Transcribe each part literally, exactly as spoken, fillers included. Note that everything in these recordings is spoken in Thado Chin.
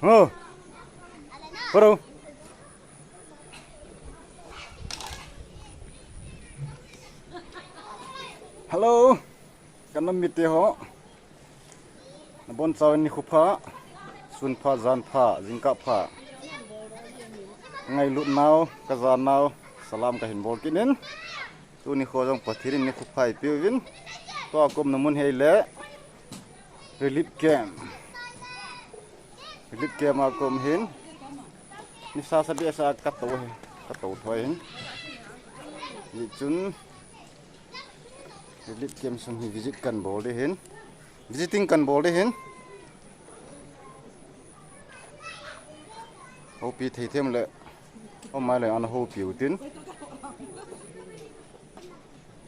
Hello. Hello. Hello. Ka nam mite ho. Nabonchauvin nikho pha, sun pha, jan pha, jingkah pha. Ngailut nau, kaja nau, salam kahin bol kit in. Tuni kho jong Pathen in nikho pha eipeuvin. Tua kaumna mun hi ahile relief camp. Relief camp a kaum hin. Nisa sa behseh a katou hi, katou thoi hin. Hichun relief camp sung hi visit kahin bol ding ahin. Visiting kahin bol ding ahin. Houpi thei them le, um mai le ana houpi utin.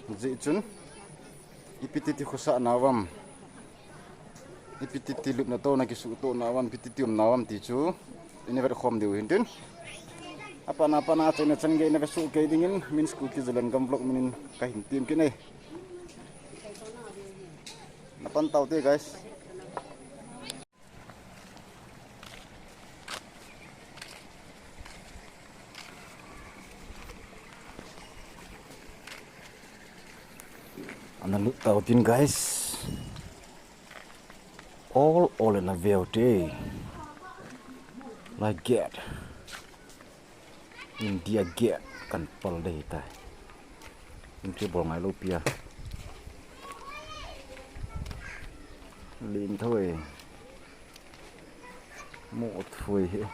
Hijeh chun, ipi titi khosah nauvam, ipi titi lupna tohna kisuhtoh nauvam, ipi titi um nauvam ti chu ina vet khom diu ahin tin. Apat na, apat na, achaina chan gei ina vet soh kei dingin, Min Scooty Zalengam Vlog min in kahin tem kit e. Na pan tau te, guys. Ana lut tau tin, guys. Ol ol in ana veu te. Like that. India Gate kan pal dei tai. India bol ngai lou pi a. Len thoi. Mo thoi hi.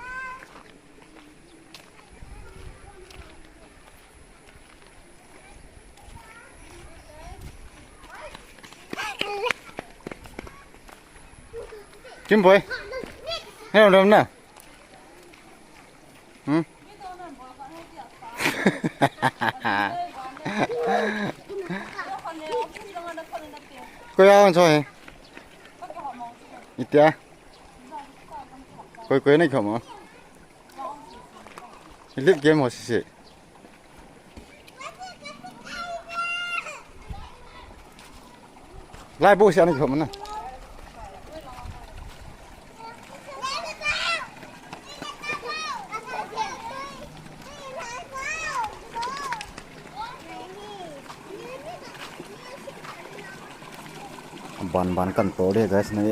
Kim boy. Hello, hello, na. Hmm? Koi a hung cho he. Itia. Koi koi na kho mo. Lip game ho sisi. Lai bu sian ni khom na. Ban ban kan tol de guys, na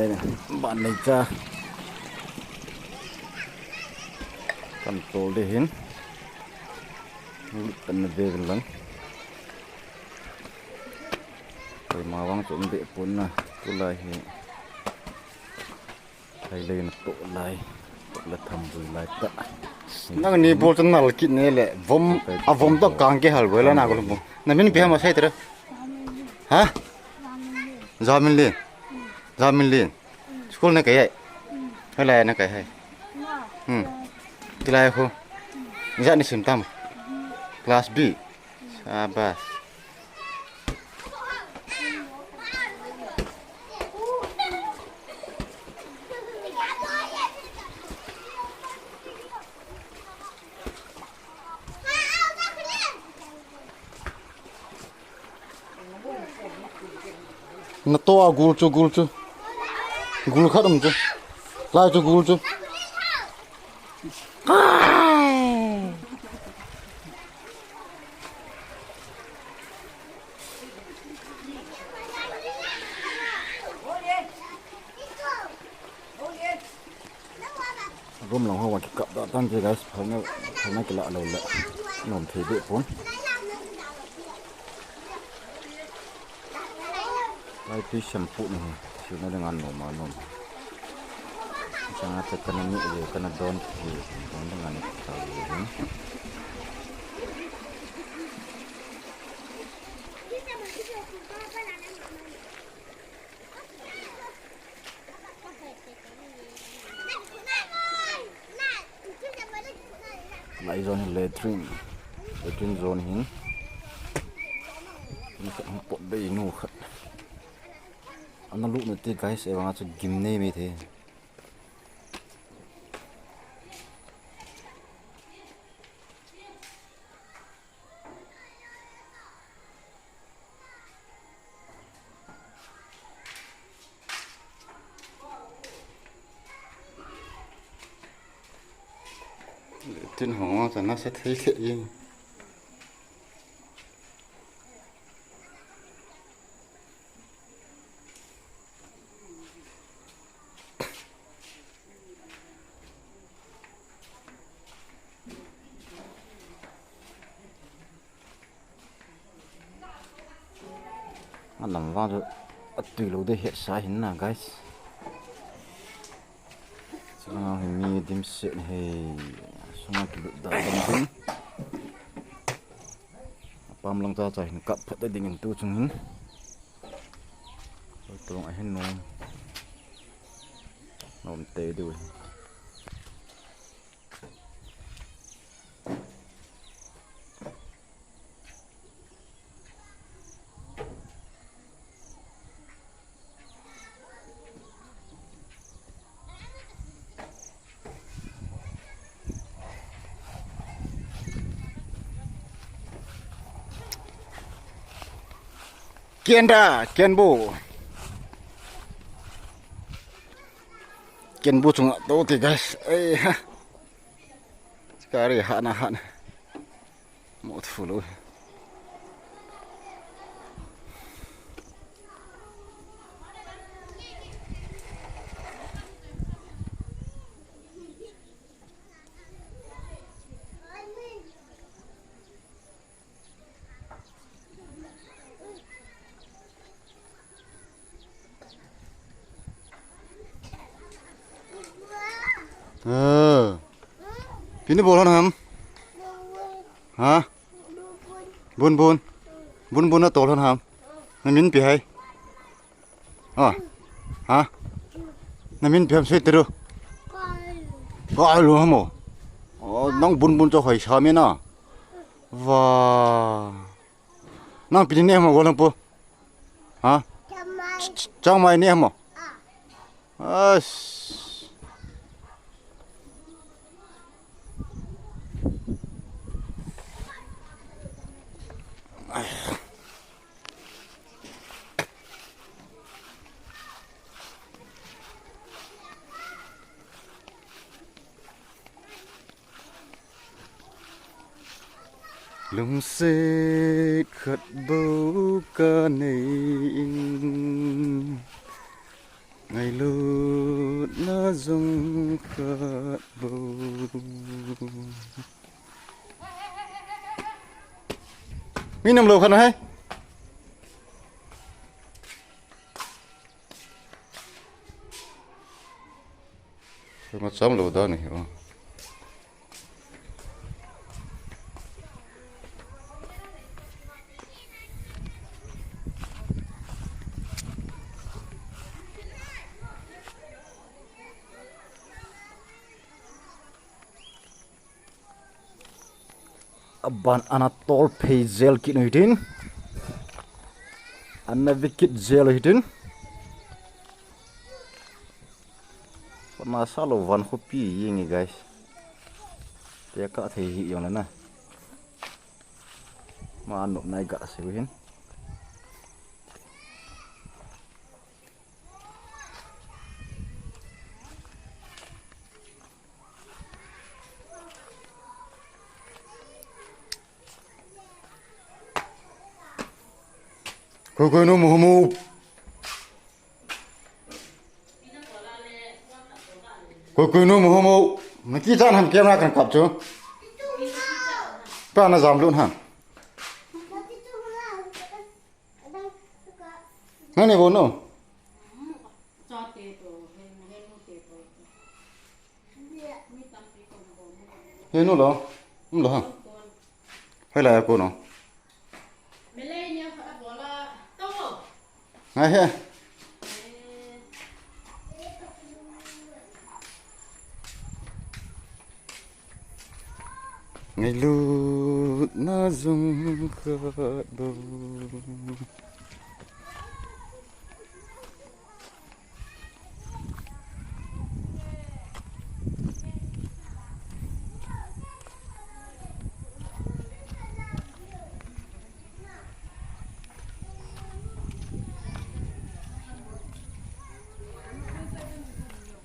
ban nei cha. Kan tol de hin. Kan na de lang. Koima vang chu um be pon na, tulai hi. Thai lei na to lai. To la tham vui lai ta. Nang ni bol tan nal kit ne le. Vom, a vom to kang ke hal boi la na ko bu. Na min pi ha ma sai tra. Ha? Jamin le. Jamin le. School na kai hai. Hai lai na kai hai. Hmm. Tulai ho. Ja ni sim tam. Class B. Sabas. Na to a gul chu, gul chu. Gul khat um chu. Lai chu gul chu. Room lang ho vang kikap da tan je guys, phalna, phalna kila lou le. Nom thei be pon. Lai tui shampoo ni hi, suna ding an nom a nom. Sanga te kana ni je, kana don ji, don ding an ta ji. Lai zone hi latrine. Latrine zone hin. Ni khat hung pot bei nu khat. Ana lut na ti guys, e vang a chu gim nei mai the. Tin hong ma ta nasa thei thei jing. Alam vang chu atui lou ding hetsa hin na, guys. Chulanga hi mi dimset hi, sunga kilut da ding ding. Apam lang cha cha hin kap phat ding in tu chung hin. Tung ahin nom. Nom te diu hin. Ken da, ken bu. Ken bu chunga to ti, guys. Ei ha. Kari hana hana. Mo thu lo. Ờ. Pini bol hon ham? Ha? Bun bun. Bun bun na tol hon ham? Na min pi hai? À. Hả? Nang min piam sui tiru. Ko alu hamo. Ơ, nang bun bun cho hoi sa mi na. Wa. Nang pini ne hamo golang pu. Hả? Ch-, ch-, chang mai ne hamo. As. Lungset khat bou kanei in, ngailutna jong khat bou. Mi nam lou khat na hai. Kei ma cham lou dan ahi o. Aban ana tol phei jel kit u hitin. Ana ve kit jel u hitin. Kona sa lou van khopi jeng e, guys. Te ka thei hi jong le na. Ma anop nai ga se u hin. Koi koi nu mu ho mu. Koi koi nu mu ho mu. Na kichat ham camera kan kap chu. Pa na jam lut ham. Nang ne bon no. He nu lo. Um lo ha. Hoi la ya ko no. Ngai he. Ngailutna jong khat bou.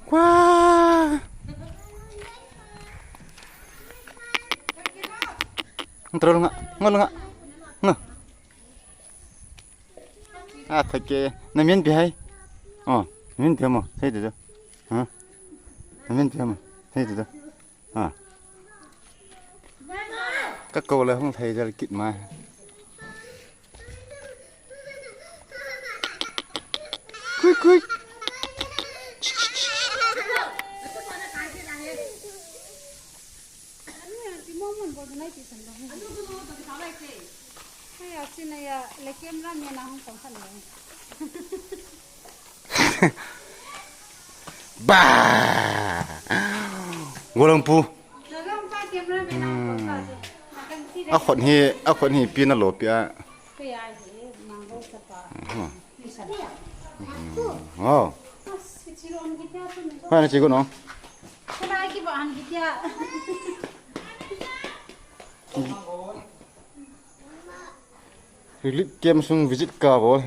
Kwa. Tro nga, nga nga. Nga. Ah, thake. Na min pi hai. Oh, min pi mo. Sei tu tu. Ha? Na min pi mo. Sei tu tu. Ha. Ka ko le hung thei jal kit mai. Kui, kui. Ba! Golangpu. Hmm. A khut hi, a khut hi pi na lo pi a. Hmm. Oh. Hoi na chi ko no. Relief camp sung visit ka bol.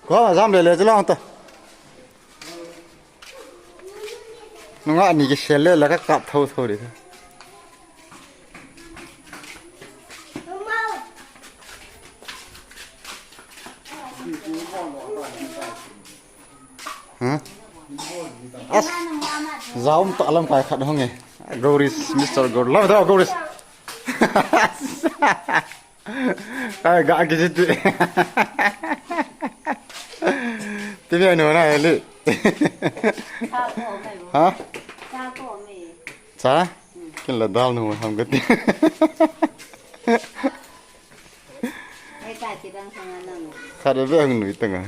Ko jam le le jlang ta. Nunga ni ki sel le la ka kap tho tho de. Huh? As. Zaum ta lam kai khat hong e. Goris, Mister Gor. Lam da Goris. Ai, ga ki ti. Ti mi anu na eli. Ha? Cha? Kin la dal nu ham ga ti. Khat ve hung nui tanga.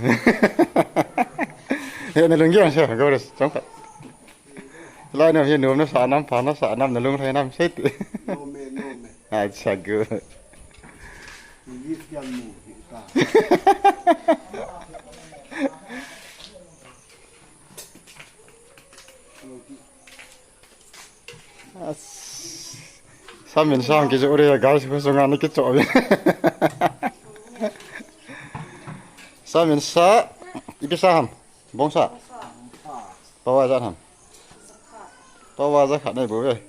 He na lungki ang sa, Goris, chong khat. Lai na he nu na sa nam pa na sa nam na lung lai nam sei ti. Acha, good. As-, samin sang ki jo re, guys, ko sunga ni ki cho. Samin sa, ipi sa ham? Bong sa? Pawa ja ham? Pawa ja khat nai bo ve.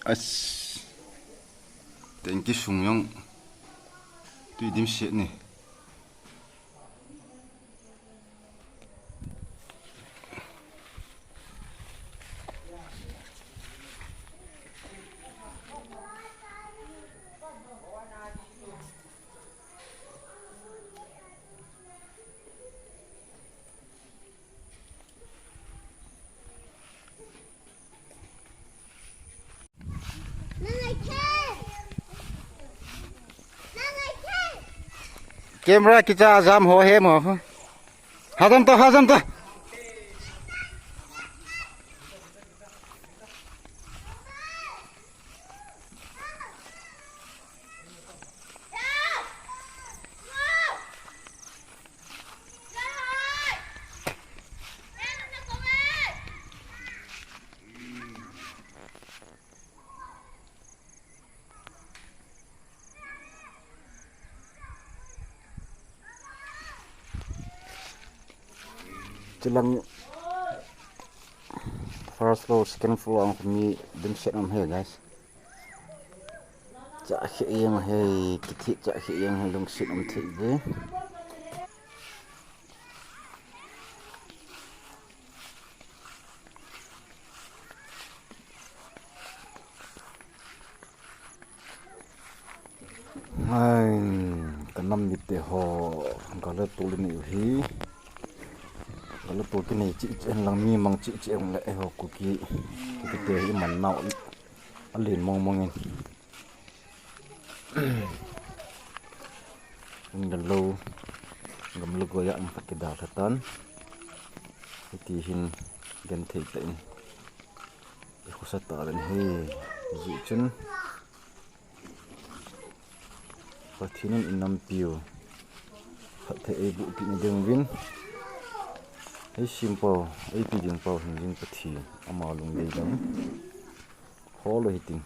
As, thank you sung yong. Tui dim siat ni. Camera kicha jam ho he mo. Hajam to, hajam to. Chilang first floor, second floor ang kami dum set um hai, guys. Cha khe yang hai, kithi cha khe yang hai, lung set um thei de. Ai, ka nam mite ho, gala tol nei u hi. Gala tol kinei cheh cheh lang mi mang cheh cheh le eiho Kuki. Kuki te hi man nau. Alen mong mong in. Galo. Gamla goiya in khat kidalha tan. Hiti hin genthei tah in i khosa ta len hi. Hijeh chun Pathen in i nampiu phatthei eiboh peh na diuvin, ei sem pau, ei pe ding pau hin jing Pathen, ama lungdei ding. Hol u hitin.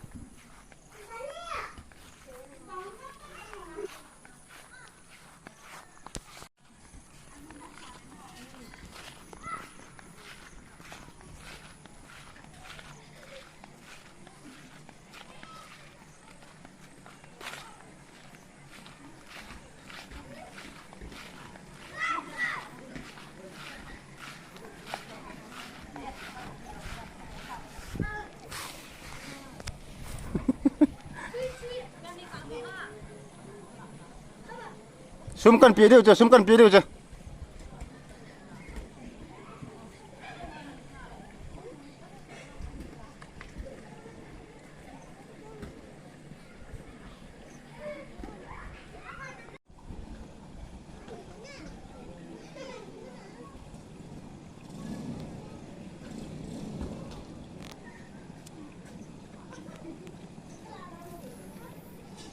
Sum kan pe diu chu, sum kan pe diu chu.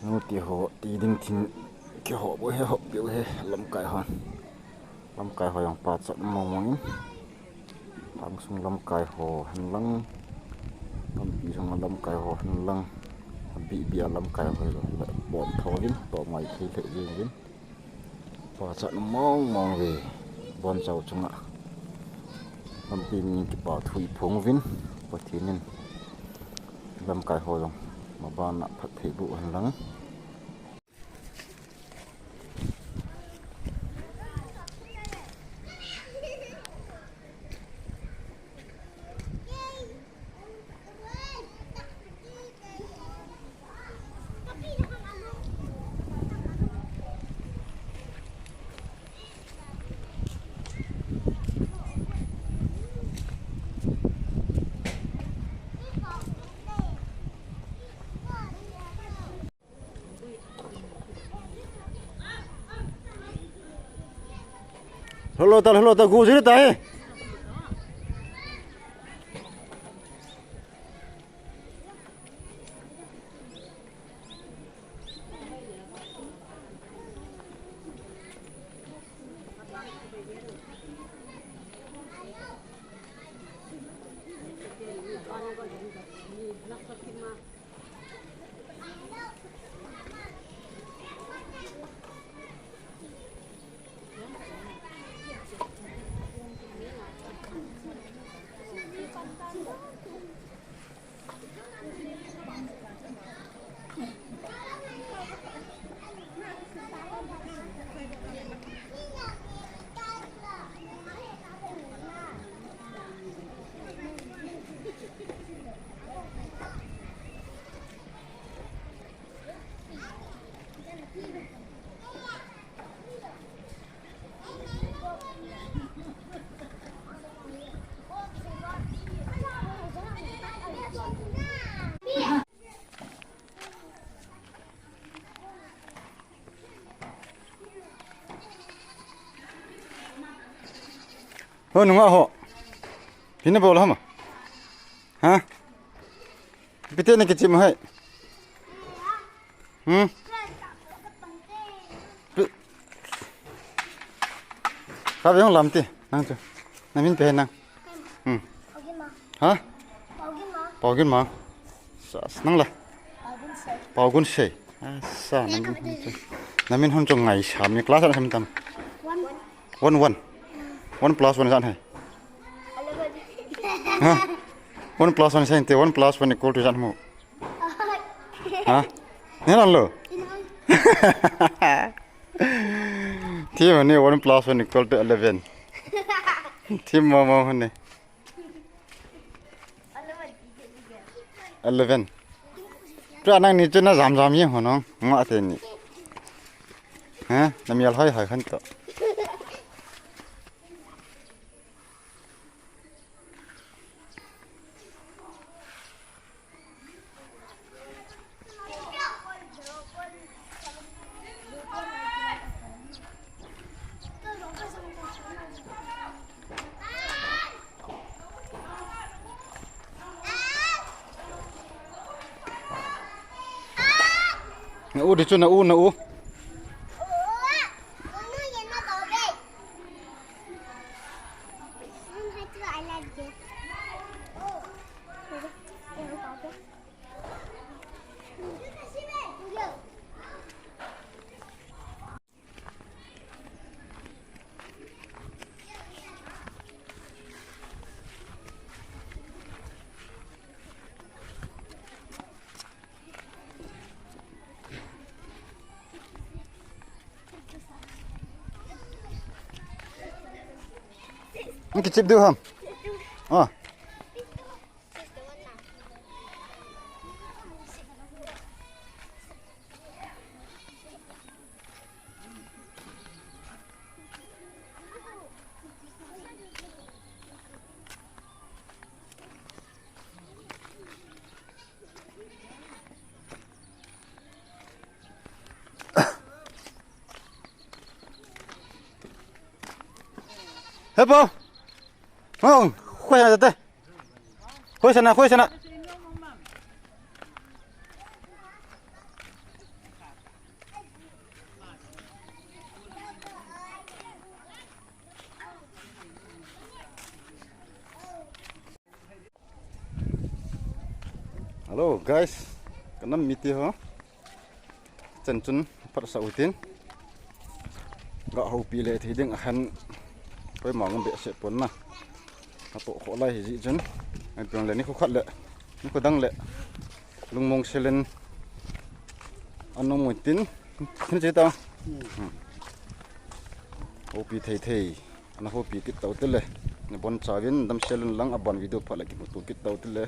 Nute ho, ti ding thin, keiho bou hi, ho bou hi, lamkai hon. Lamkai ho jong pachat mong mong in. Lhangsung lamkai ho hen lang, lampi sunga lamkai ho hen lang, abih bih a lamkai ho jong le pon tho vin, to ngai thei thei jing vin. Pachat mong mong ve, bonchau chunga. Lampi mi kipa thu i phong uvin, Pathen in lamkai ho jong maban a phatthei boh hen lang. Hello, tal, hello, tal, gujri tahe. Ho, nunga ho. Pina bol hama. Ha? Pite na kichim hai. Hmm? Pi-, ka ve hung lam ti, nang chu. Na min pe nang. Hmm. Ha? Paugin ma. Sas, nang la. Paugun sei. Asa, na min hon chu. Na min hon chu ngai sa mi class an sam tam. One. One, one. One plus one san hai. Ha? One plus one san te, one plus one equal to san mu. Ha? Ni lan lo. Thi ma ni one plus one equal to eleven. Thi ma ma ni. Eleven. Tua nang ni chu na jam jam ye ho nong. Nga te ni. Ha? Na mial hoi hoi khan to. U di chu na u, na u. Ang kichip diu ham. Ah. Hepo. Hong, khoi na te. Khoi sana, khoi sana. Hello guys, ka nam mite ho. Chan chun phatsah utin. Ga houpi le thei ding ahan. Koima ngam behseh pon na. Ato kho lai hi ji chun. Ai piang le ni khu khat le. Ni khu dang le. Lungmong selen. Anung mutin. Ni ji ta. Hmm. Houpi thei thei. Ana houpi kit tau te le. Ni bon chavin dam selen lang aban video phat le kimuto kit tau te le.